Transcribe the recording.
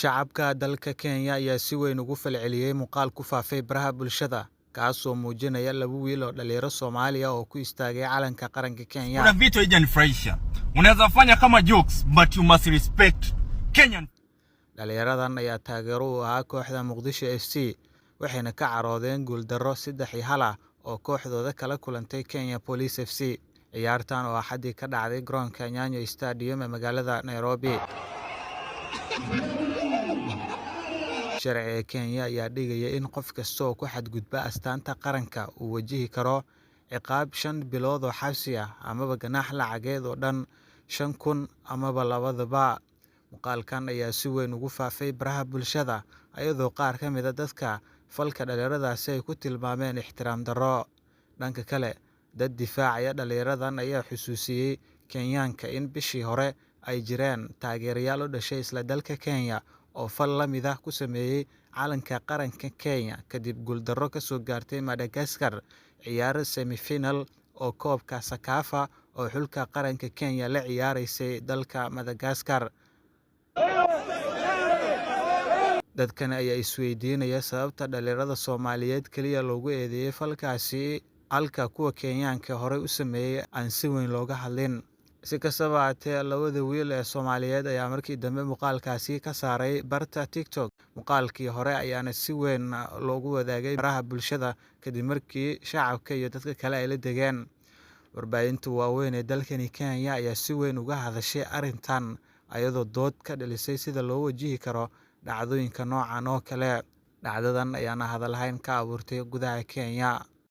Shacabka dalka Kenya ayaa si weyn ugu falceliyay muuqaal ku faafay baraha bulshada, kaasoo muujinaya laba wiil oo dhalinyaro Soomaali ah oo ku istaagay calanka qaranka Kenya. Kuna vitu haijanifurahisha. Unaweza fanya kama jokes, but you must respect Kenyan. Dhalinyaradan ayaa taageero u ahaa kooxda Muqdisho FC, waxayna ka caroodeen guuldarro 3-1 ah oo kooxdooda kala kulantay Kenya Police FC. Ciyaartan oo Axadii ka dhacday garoonka Nyayo Stadium ee magaalada Nairobi. Sharciga Kenya ayaa dhigaya in qof kasta oo ku xadgudba astaanta qaranka uu wajihi karo ciqaab 5 bilood oo xabsi ah amaba ganaax lacageed oo dhan 5,000 amaba labadaba. Muuqaalkan ayaa si weyn ugu faafay baraha bulshada, iyadoo qaar ka mid ah dadka falka dhalinyaradaasi ay ku tilmaameen ixtiraam darro. Dhanka kale, dad difaacaya dhalinyaradan ayaa xusuusiyay Kenyaanka in bishii hore ay jireen taageerayaal u dhashay isla dalka Kenya oo fal la mid ah ku sameeyay calanka qaranka Kenya kadib guuldarro ka soo gaartay Madagascar ciyaar semi-final oo koobka CECAFA oo xulka qaranka Kenya la ciyaareysay dalka Madagascar. Dadkan ayaa isweydiinaya sababta dhalinyarada Soomaaliyeed kaliya loogu eedeeyay falkaasi halka kuwa Kenyaanka horey u sameeyay aan si weyn looga hadlin. Si kastaba ha ahaatee, labada wiil ee Soomaaliyeed ayaa markii dambe muuqaalkaasi ka saaray barta TikTok. Muuqaalkii hore ayaana si weyn loogu wadaagay baraha bulshada kadib markii shacabka iyo dadka kale ay la degeen. Warbaahinta waaweyn ee dalkani Kenya ayaa si weyn uga hadashay arrintan, iyadoo dood ka dhalisay sida loo wajihi karo dhacdooyinka noocan oo kale. Dhacdadan ayaana hadal hayn ka abuurtay gudaha Kenya.